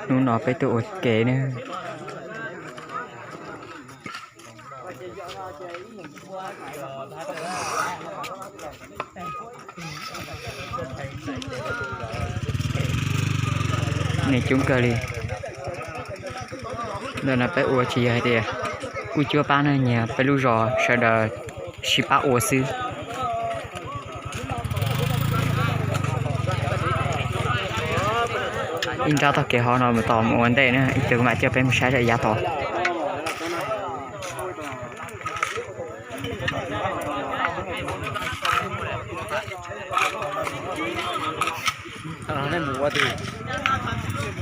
Hnub no peb tuaj ua ke na. Neeg coob kawg li. Ntawm no peb ua tsis yog hais tias kuj cuab pab na, nyias peb lub zos sawv daws sib pab ua xwb. Ib nrab tog kev hov no mus tom mus ua ntej na, ib pliag kuv mam coj peb mus saib lawm yav tod.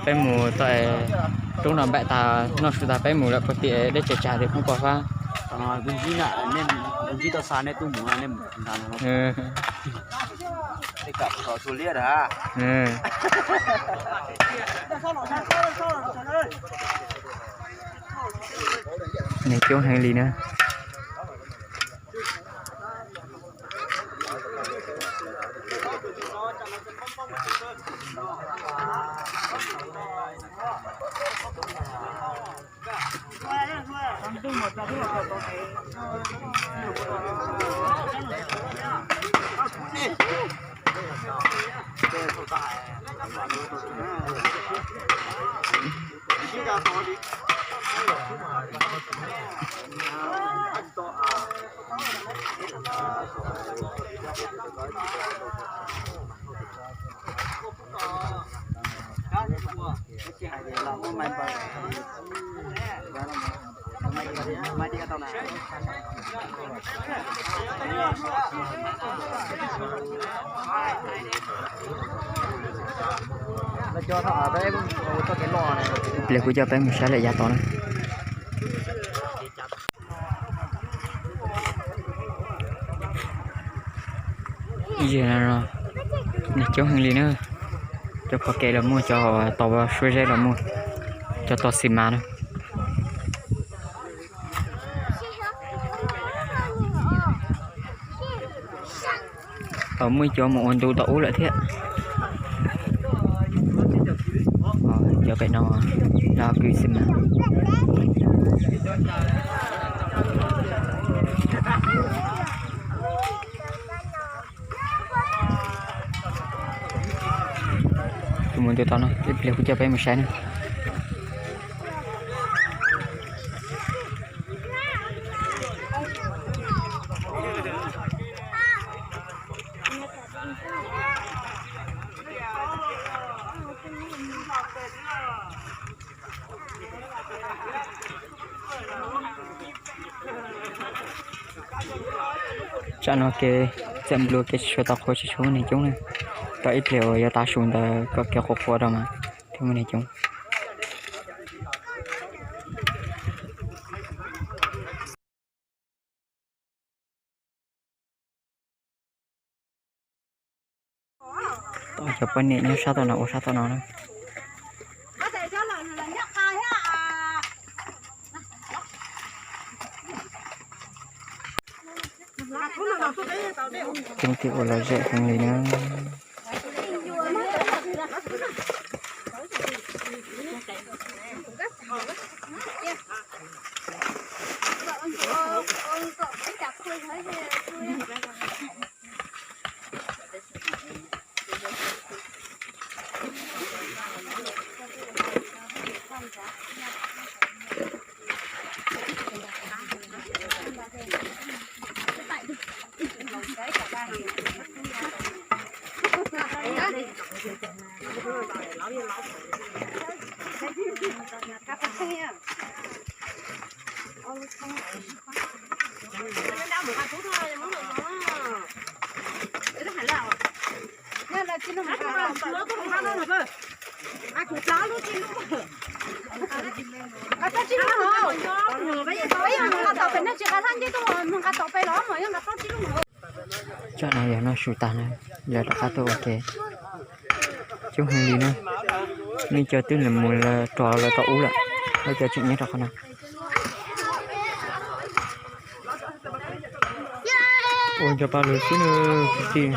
Peb mus tau, roob no npaum tas noj su tas peb mus lawm puag tim deb tsaws tsag tim poob kos fab. Neeg coob heev li na. Ib pliag kuv coj peb mus saib lawm yav tod na. Ib yam no neeg coob heev li na. Cov pom kev los muaj, cov tau suab zeb los muaj, cov tau xis mas na. Tau muaj ib cov mus ua ntu tom ub lawm thiab. Cov pem no los kwv xis mas. Tus mus ntu tod no, ib pliag kuv coj peb mus saib na. Tsam no kev txawm nplua kev tsis tshua tau qhua, tsis tshua muaj neeg coob na. Tau ib pliag uas yuav tav su ntawd kom kev qhuav qhuav rau mas thiaj muaj neeg coob. Cov poj niam nyob sab tom no ua sab tom no na. Coob thiab ua lom zem heev li na. Tsam no yog noj su tag na, lawv rov qab tuaj ua ke. Coob heev li na, nej cov twb mus rau lawv tom ub lawm, nej cov tseem nyob rau qhov no. Ua nco paj lug xwb na, kwv tij.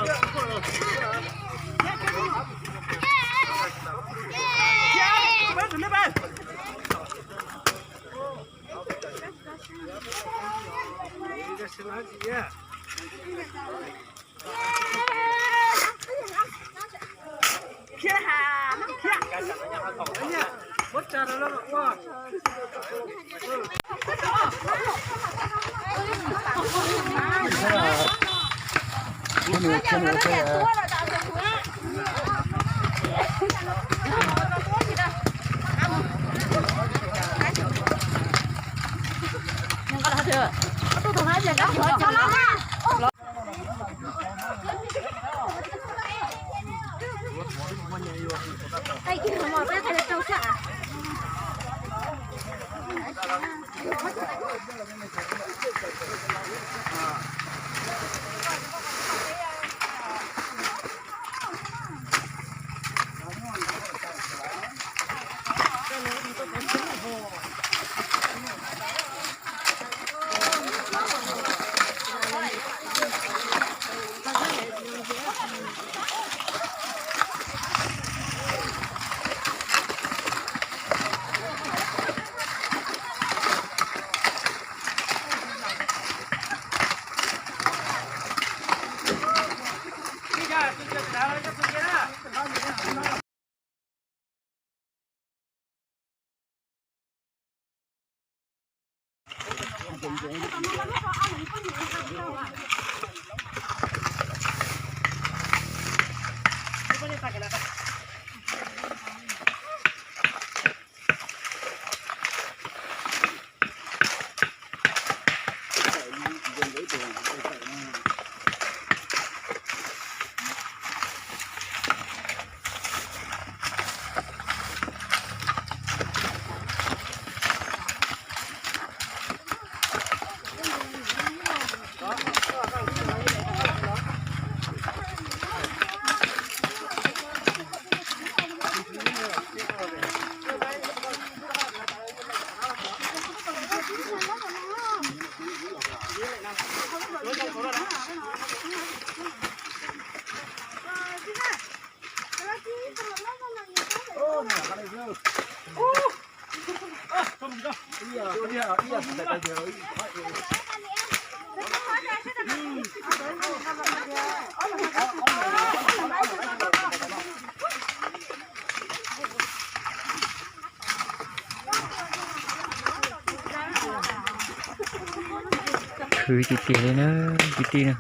Khwv tiag tiag li na, kwv tij na.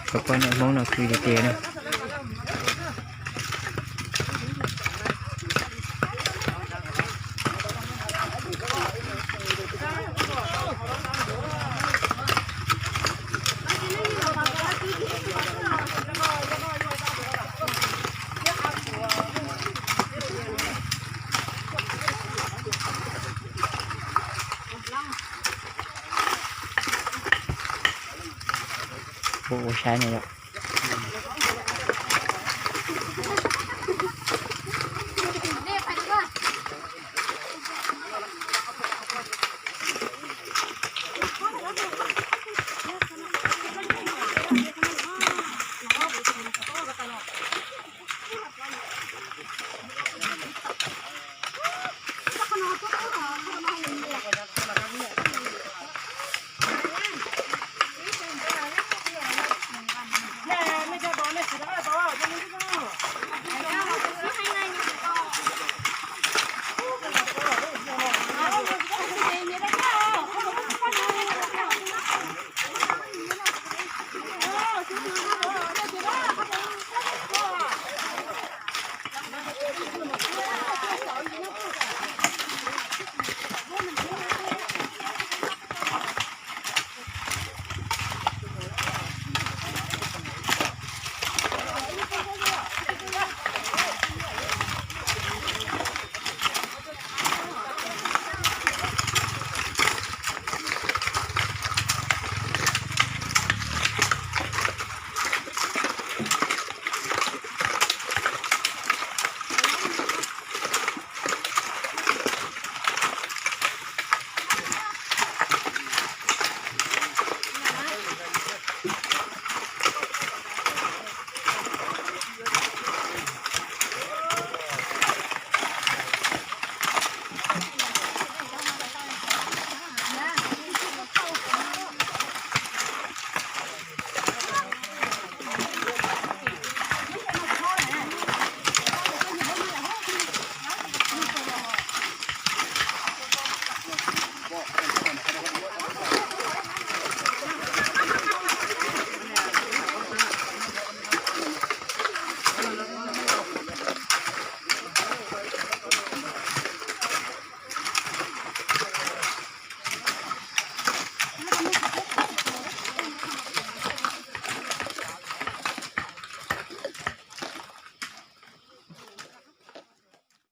Cov poj niam Hmoob no khwv tiag tiag na. Ua, ua saib no yom.